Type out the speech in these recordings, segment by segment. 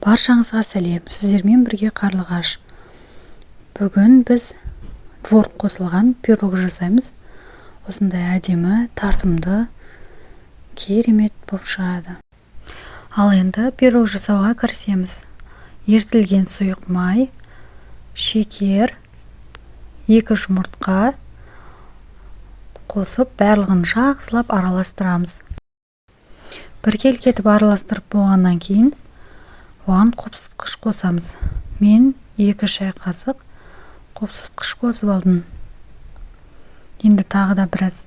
Баршаңызға сәлем! Сіздермен бірге Қарлығаш. Бүгін біз творог қосылған пирог жасаймыз. Осындай әдемі, тартымды, керемет болып шығады. Ал енді пирог жасауға кірісеміз. Ерітілген сұйық май, шекер, 2 жұмыртқа қосып, барлығын жақсылап араластырамыз. Біркелкі етіп араластырып болғаннан кейін оған қопсытқыш қосамыз. Мен 2 шай қасық қопсытқыш қосып алдым. Енді тағы да біраз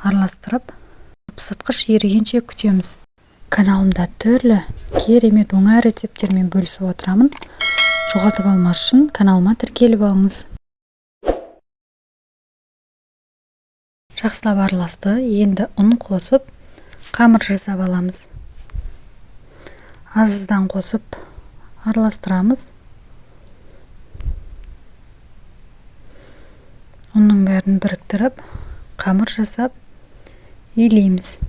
араластырып, қопсытқыш ерігенше күтеміз. Каналымда түрлі керемет оңай рецепттермен бөлісіп отырамын. Жоғалтып алмас үшін каналыма тіркеліп алыңыз. Жақсылап араласты. Енді ұн қосып, қамыр жасап аламыз. Аз-аздан қосып араластырамыз. Ұнның бәрін біріктіріп, қамыр жасап илейміз.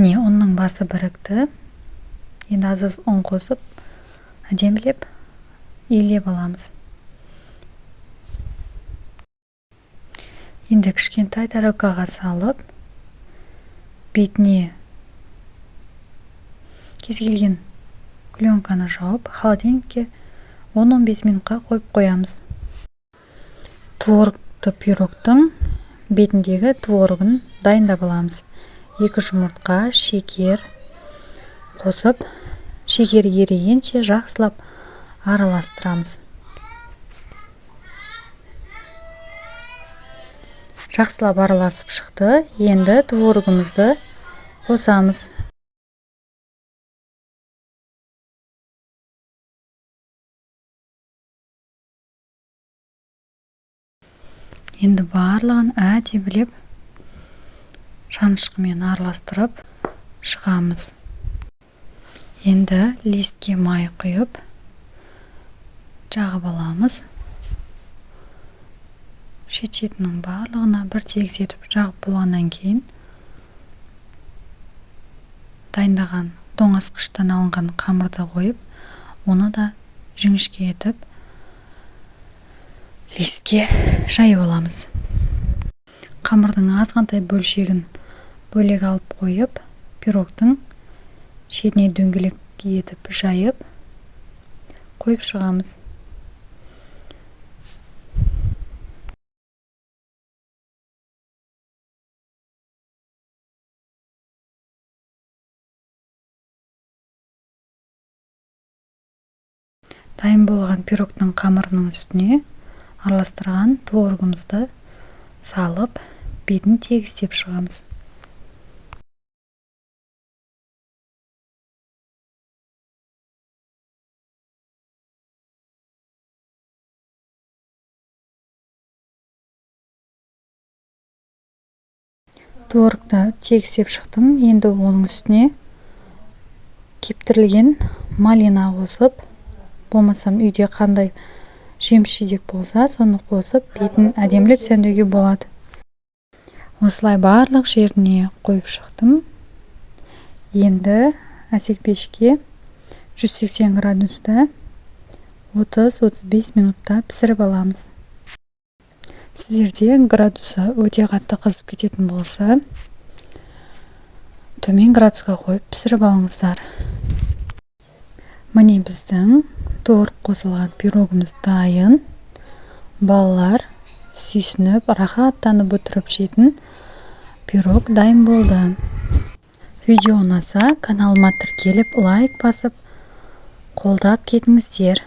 Міне, ұнның басы бірікті. Енді аз-аз ұн қосып, әдемілеп илеп аламыз. Енді кішкентай тарелкаға салып, бетіне кез келген пленканы жауып, холодильникке 10-15 минутқа қойып қоямыз. Творогты пирогтың бетіндегі творогын дайындап аламыз. 2 жұмыртқа, шекер қосып, шекер ерігенше жақсылап араластырамыз. Жақсылап араласып шықты. Енді творогымызды қосамыз. Енді барлығын әдемілеп шанышқымен араластырып шығамыз. Енді листке май құйып жағып аламыз. Шет-шетінің барлығына бір тегіс етіп жағып болғаннан кейін дайындаған тоңазытқыштан алынған қамырды қойып, оны да жіңішке етіп листке жайып аламыз. Қамырдың азғантай бөлшегін бөлек алып қойып, пирогтың шетіне дөңгелек етіп жайып қойып шығамыз. Дайын болған пирогтың қамырының үстіне араластырған творогымызды салып, бетін тегістеп шығамыз. Творогты тегістеп шықтым. Енді оның үстіне кептірілген малина қосып, болмасам үйде қандай жеміс-жидек болса, соны қосып, бетін әдемілеп сәндеуге болады. Осылай барлық жеріне қойып шықтым. Енді әсет пешке 180 градуста 30-35 минутта пісіріп аламыз. Сіздерде градусы өте қатты қызып кететін болса, төмен градусқа қойып пісіріп алыңыздар. Міне, біздің творог қосылған пирогымыз дайын. Балалар сүйсініп, рахаттанып отырып жейтін пирог дайын болды. Видео ұнаса, каналыма тіркеліп, лайк басып, қолдап кетіңіздер.